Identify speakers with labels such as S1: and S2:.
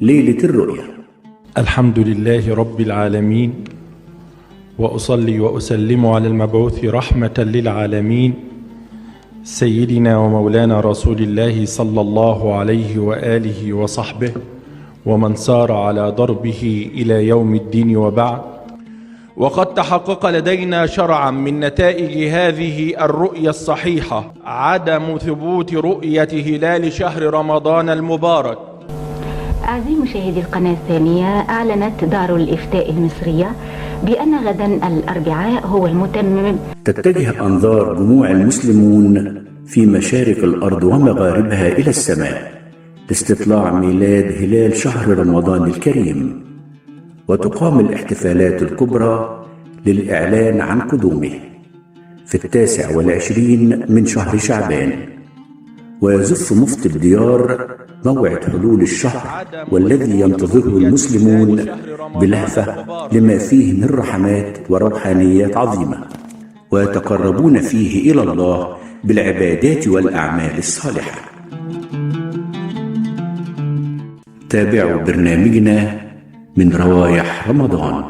S1: ليلة الرؤية.
S2: الحمد لله رب العالمين، وأصلي وأسلم على المبعوث رحمة للعالمين، سيدنا ومولانا رسول الله صلى الله عليه وآله وصحبه ومن سار على دربه إلى يوم الدين، وبعد. وقد تحقق لدينا شرعا من نتائج هذه الرؤية الصحيحة عدم ثبوت رؤية هلال شهر رمضان المبارك.
S3: أعزائي مشاهدي القناة الثانية، أعلنت دار الإفتاء المصرية بأن غدا الأربعاء هو المتمم.
S1: تتجه أنظار جموع المسلمون في مشارق الأرض ومغاربها إلى السماء لاستطلاع ميلاد هلال شهر رمضان الكريم، وتقام الاحتفالات الكبرى للإعلان عن قدومه في 29 من شهر شعبان. ويزف مفتي الديار موعد حلول الشهر والذي ينتظره المسلمون بلهفة لما فيه من رحمات وروحانيات عظيمة، ويتقربون فيه إلى الله بالعبادات والأعمال الصالحة. تابعوا برنامجنا من روايح رمضان.